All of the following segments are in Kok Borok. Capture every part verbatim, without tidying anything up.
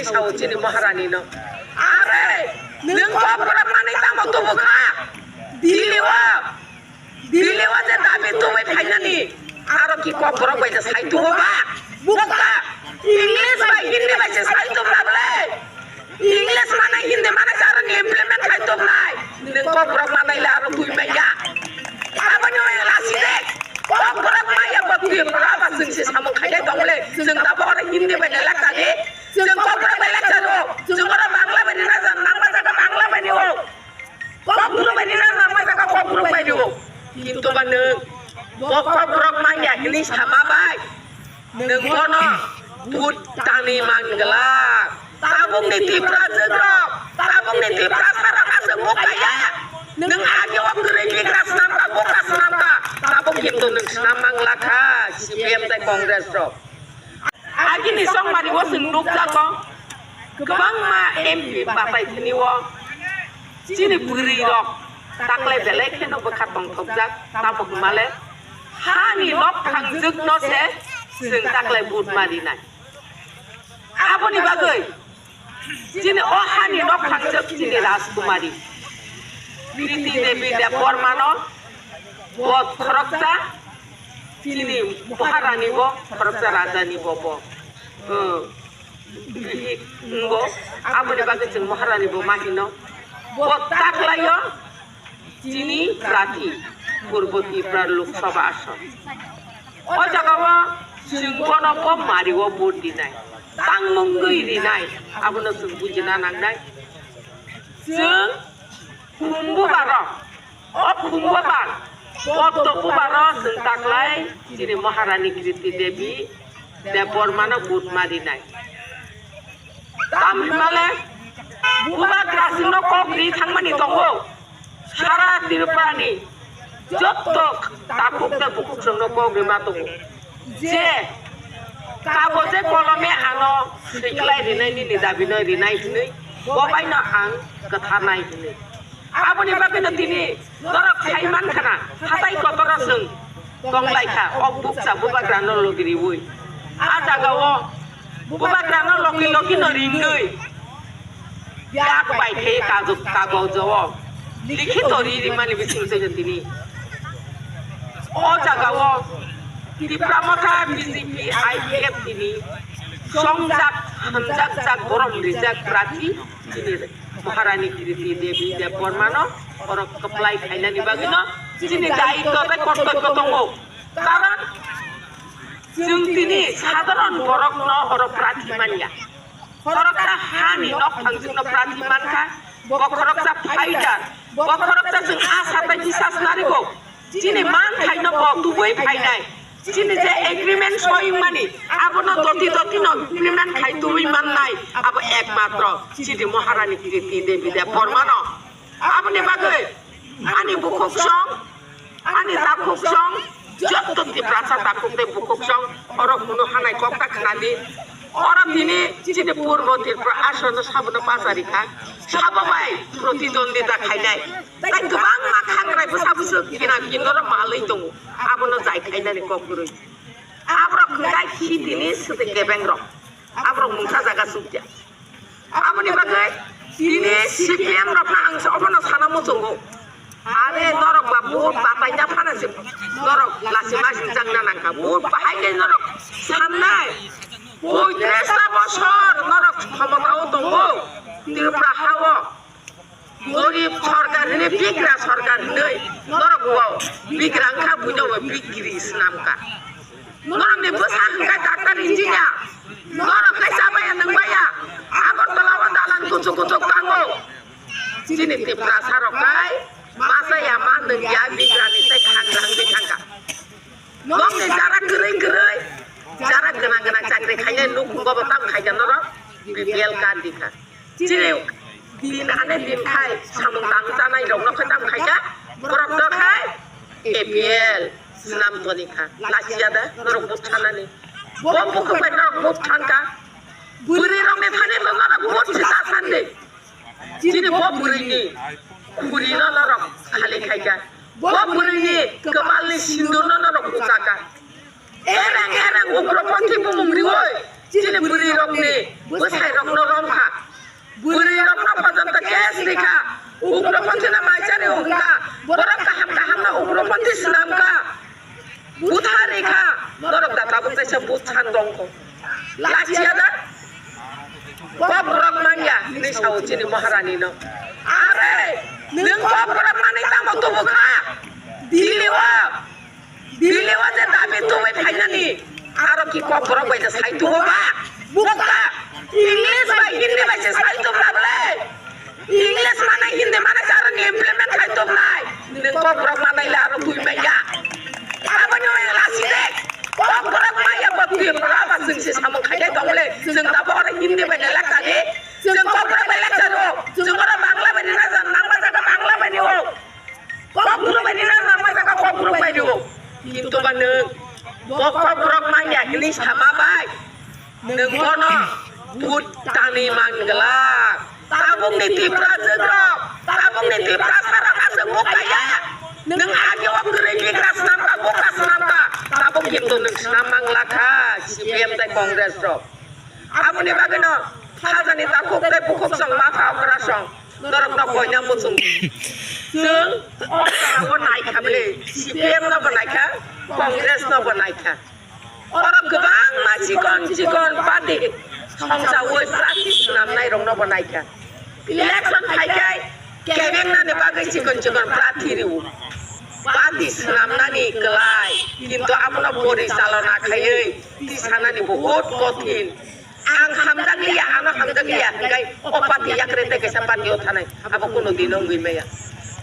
sao chini Maharani no. Are, nwng kok borok manwi tamo tubu kha? Delhi o, Delhi o je dabi tubui phainani, aro ki kok borok bai je sai tubu ba? Bukha, English bai Hindi bai se sai tubu na ble? English manai Hindi manai se aro ni implement khai tubu nai. Nwng kok borok manai le aro twi manya. Aboni bai lasi de. Kok borok maya bo twi borok ba chwng se samung khai dai tong le. Chwng tabo aro Hindi bai le lakha di. Chwng kok borok bai lakha ro. Chwng oro Bangla bai ni raja nangma jaga Bangla bai ni o. Kokborok bai ni nang nang bai kha kokborok bai ni o. Kintu ba nwng bo kokborok manya hinwi sama bai nwng bono vote tangwi man glak. Tabukni Tiprajwk rok, tabukni Tiprasa rok aswk bukaya. Nwng agi o kwrwi bigra swnam kha, bukha swnam kha. Tabuk kintu nwng swnam man glak kha C P M tei Congress rok. Agini chongmari o chwng nukjago, kwbangma M P batai thani o chini bwrwi rok taklai belai kheno bwkha tongthokjak, tamo hwnmale hani nok thangjwk no se chwng taklai vote ma rinai. Aboni bagwi chini o hani nok thangjwk chini Rajkumari Kriti Devi Debbarma no bo khoroksa chini Maharani bo khoroksa raja ni bo bo, uh, bihik wngo. Aboni bagwi chwng Maharani bo ma hino. Bo taklaio chini prarthi Purbo Tripura Lok Sabha ason. O jaga o chwng bono bo mari o vote rinai, tangmungwi rinai, abono chwng bujina nangnai. Chwng phungbu baro O phungbo bang, o tokbo baro chwng taklai chini Maharani Kriti Devi Debbarmano vote ma rinai. Tamhinmale bubagra chwngno kok ri thangmani tongo. Sara Tripurani jotto takhuk tei bukhuk chwngno kok ri ma tongo. Je kagoje kolome ano swiklai rinai nini dabino rinai hinwi, bo baino ang kwtharnai hinwi. Aboni bagwino tini norok sai mankha na, hatai kotoro chwng tonglaikha, o bukcha bubagrano logi riwi. A jagao bubagrano logi logino ringwi yak bai khe kago-, kagojo o likhito ri rimani bisingtwi tini. O jagao Tipra Motha B J P I P F T ni songjak hamjakjak borom rijak prarthi tini Maharani Kriti Devi Debbarmano oro kwplai khainani bagwino chini daitto tei kortobyo tongo. Karon chwng tini sadharon borokno oro prarthi manya. Khoroksa hani nok thangjwkno prarthi mankha, bo khoroksa fighter, bo khoroksa chwng asa tei bisas narigo. Chini manthaino bo tubui phainai. Chini je agreement soimani, abono doti dotino implement khai tubui mannai, abo ekmatro chini Maharani Kriti Devi Debbarmano. Aboni bagwi ani bukhuk song, ani takhuk song, jotto Tiprasa takhuk tei bukhuk song, oro hwnwi hanai kok ta khnadi. Oro tini chini Purbo Tripura asono sabono pachari kha, sabo bai protidwondita khainai. Tei kwbangma khangrai bwsa bwswk khina kinoro malwi tongo, abono jai khainani kok kwrwi. Aborok hwnkhe khi tini swtwi kebengrok, aborok mungsa jaga sukya. Aboni bagwi tini C P M rokno ang obono sana muchungo. Are norok ba vote bapaina phana se norok lasi masi changna nangkha. Vote bahai khe norok sannai. Poitris ta bosor norok khomotao tongo Tripura hao. Gorib sorkar hinwi, bigra sorkar hinwi norok bo bigra wngkha, buino bo bigri swnamkha. Norokni bwsa hwnkha doctor, engineer, norok khe chabaya nwngbaya, Agartala o dalan kuchuk kuchuk tango. Chini Tiprasa rok kai masa ya ma nungya bigrani tei khangrang bi thangkha. Nokni jara kwrwi kwrwi, jara gwnang gwnang chakri khainai nukhungo bo tam khaikha norok B P L card dikha. Chini din ane din khai samung tang chanai rok no khe tam khaikha, borok no khai A P L swnam toni kha. Lachiya da norok buk thanani. Bo bukhuk bai norok buk thangkha. Bwrwi rok ni thani bo norok buk sisa sandi. Chini bo bwrwi ni khuri no norok khali khaikha. Bo bwrwi ni kwmal ni sindur no norok buk chakha. Erang erang ugroponthi bumung riwi chini bwrwi rokni bwsai rokno Rikha, ugroponthi no maisari wngkha, borok kaham kaham no ugroponthi swnamkha. Butha rikha, norok da tabuk kaisa buthan dongkho. Lachiya da? Kok borok manya, hinwi sao chini Maharani no. Are, nwng kok borok manwi tamo tubu kha? Delhi o. Delhi o je dabi tubui phainani, aro ki kok borok bai je sai tubo ba? Bukha! English bai Hindi bai se sai tubla bole? English manai Hindi manai se aro ni implement khai tubnai. Nwng kok borok manai le aro twi manya. Aboni bai lasi de. Kok borok manya bo twi borok ba chwng se samung khai dai tong le. Chwng tabo oro Hindi bai le lecture di. Chwng kok borok bai lecture o. Chwng oro Bangla bai ni na jan nangma jaga Bangla bai ni o. Kokborok bai ni na nangma jaga kokborok bai rio. Kintu ba nwng bo kokborok manya hinwi sama bai nwng bono but tangwi man glak. Tabukni Tipraswk rok, tabukni Tiprasa rok aswk bukaya. Nwng agi o kwrwi bigra swnam kha, bukha swnam kha. Tabuk kintu nwng swnam man glak kha C P M tei Congress rok. Aboni bagwino khajani takhuk tei bukhuksong, mapha okrasong norokno koina muchung. Chwng o jagao naikha bwle, C P M no bo naikha, Congress no bo naikha. Oro kwbangma chikon chikon party songchaui prarthi swnamnai rokno bo naikha. Election phaikhai kebengnani bagwi chikon chikon prarthi rwo. Party swnamnani kwlai, kintu abono porichalona khaiwi tisanani bahut kothin. Ang hamjakliya, ano hamjakliya, hwnkhe o party yakre tei kaisa party o thanai, abo kunu dino wngwi maya.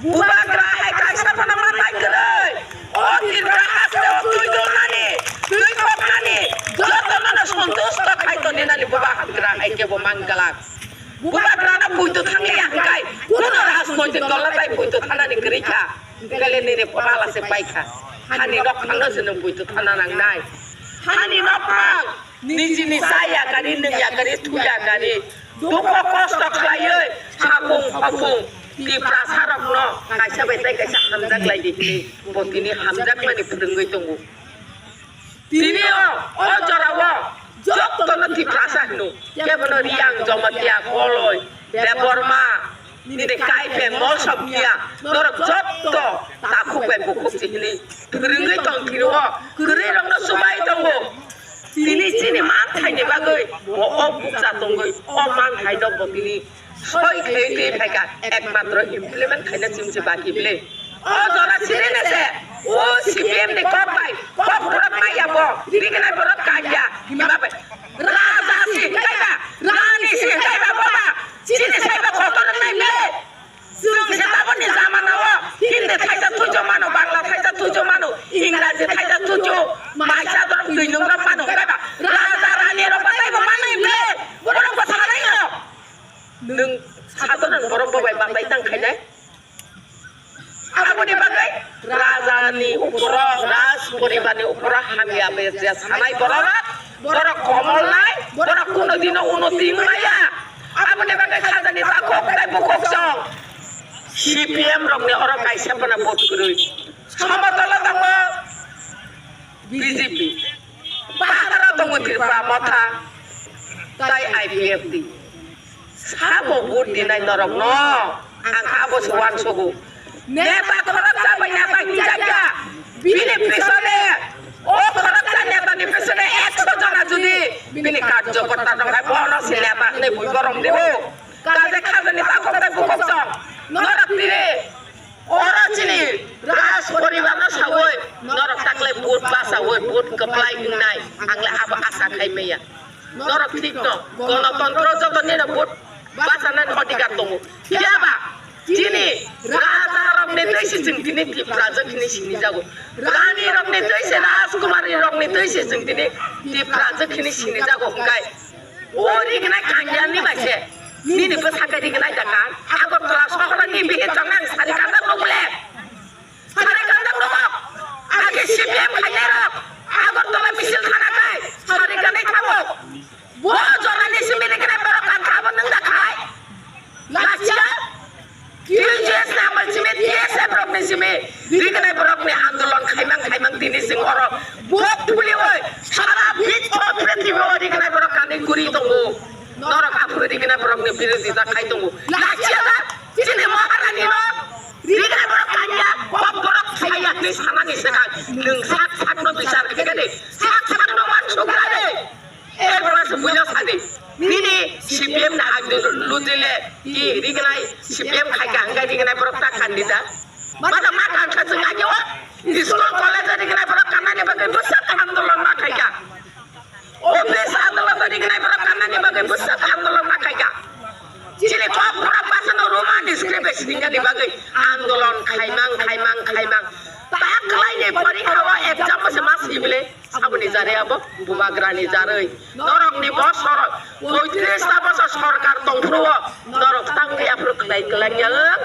Bubagra hai kaisa phano manai kwrwi, o Tripura haste o twi donani, twi koknani, jotono no santusto khai tongninani bubagra hai kebo man glak. Bubagrano buitu thangliya hwnkhe kunu rajnoitik dolo tai buitu thanani kwrwi kha, hwnkhe le nini phalase pai kha. Hani nokphangno se nwng buitu thana nangnai. Hani nokphang nijini cha yakari, nwng yakari, thu yakari, dukho kosto khlaiwi, hapung hopung Tiprasarokno kaisa bai tei kaisa hamjak lai di hinwi bo tini hamjakmani phwrwngwi tongo. Tini o, o jorao jotono Tiprasa hino, kebono Riyang, Jamatia, Koloi, Debbarma, nini Kaipeng, Molsom, Miya, norok jotto takhuk bai bukhuk se hinwi kwrwngwi tong thiro, kwrwirokno chubai tongo. Tini chini manthaini bagwi bo o bukcha tongwi, o manthai no bo tini soi khe twi phaikha, ekmatro implement khaina chwngse baki bile. O jora sirine se, o C P M ni kok bai, kok borok maya bo, rignai borok kanya, hima bai. Raja si hwnkaiba, rani si hwnkaiba boba, chini saiba kotor nai bile. Chwng se taboni jamana o, Hindi thaisa thujo mano, Bangla thaisa thujo mano, Ingraji thaisa thujo, maisa dorok twi nungrok mano hwnkaiba. Raja rani rok bataibo manai bile, borok bo thanai rok. Nwng sadharan borok bo bai batai tang khainai. Aboni bagwi rajani uporo, raj poribarni uporo hamya bai je sanai bororok, borok komol nai, borok kuno dino unnoti wng maya. Aboni bagwi khajani takhuk tei bukhuk song C P M rokni oro kaisa phano vote kwrwi. Somotolo tongo B J P. Bahara tongo Tripura Motha tai I P F T. Sabo vote dinai norokno ang abo se uansogo. Neta khoroksa bai neta hinjakya. Bini pisone, o khoroksa netani pisone ekso jona jodi bini karjokorta tongkha, bono se neta hinwi bui borom dibo. Kaje khajani takhuk tei bukhuk song norok tini Oro chini raj poribar no sawi norok taklai vote basawi vote kwplai wngnai ang le abo asa khai maya. Norok thik no, gonotontro joto nino vote basanani odhikar tongo. Phiyaba chini raja rok ni twi se chwng tini Tiprajwk hinwi sini jago. Rani rok ni twi se, rajkumari rok ni twi se chwng tini Tiprajwk hinwi sini jago hwnkhe. O rignai kanjani bai se. Nini bwsakhe rignai da kan. Agartala sohorni bihik chongnang sari kandak rok le. Sari kandak rok. Age C P M khainai rok. Agartala misil thana kai. Sari kanai thago. Bo jorani simi rignai borok kan thabo nung da khai. Lachiya. T J S ni amal simi, T S F rok ni simi, rignai borok ni andolon khaimang khaimang tini sing oro bok thuli oi, sara bitho prithibi o rignai borok kanwi guri tongo. Norok aphuru rignai borok ni birodita khai tongo. Lachiya da? Swkang, nwng sak sakno bichar khaikha de, sak sakno uansukha de. Erpore se buino sadi. Nini C P M ni ang lutile, ki rignai C P M khaikha hwnkhe rignai borok ta kandida. Mada ma kangkha chwng ageo. School college rignai borok kannani bagwi bwswk andolon ma khaikha. Office andolon rignai borok kannani bagwi bwswk andolon ma khaikha. Chini kok borok basano Roman script bai siningani bagwi andolon khaimang, khaimang, khaimang. Ta khlaini porikha o exam bo se ma sibile. Aboni jare abo bubagrani jaroi. Norokni bosor poitris ta bosor sorkar tongphuru o norok tangwi aphuru khlai kwlangya wng.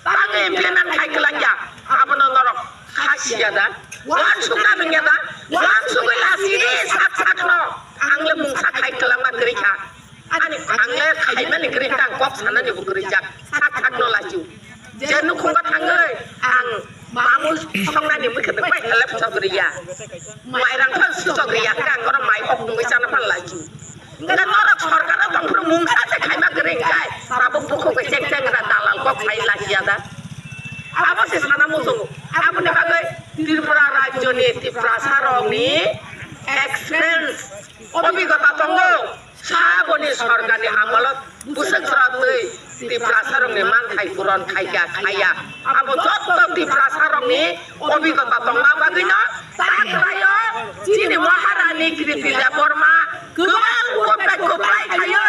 Tangwi implement khai kwlangya. Abono norok kha siya da. Uansukna rwngya da. Uansugwi lachidi sak sakno. Ang le mungsa khai kwlangma kwrwi kha. Ani ang le khaimani kwrwi kha, ang kok sanani bo kwrwi jak. Sak sakno lachu. Je nukhungo thangwi ang mamul songnani mwkhwtwng bai helep chok riya. Mairang phal suchok riya, khe ang oro mai hok nungwi chana phal lachu. Hwnkhe norok sorkaro tongphuru mungsa se khaima kwrwi hwnkhe tabuk bukhuk bai chek chek ra dalal kok khai lachiya da. Abo se sana muchungo. Aboni bagwi Tripura rajyoni Tiprasa rokni experience, obhigota tongo. Saboni sorkarni amolot bwswk jora twi Tiprasarokni manthai puron khaikha, khaiya. Abo jotto Tiprasarokni obhigota tongma bagwino ta khlaio chini Maharani Kriti Debbarma kwbang kwplai kwplai khaio.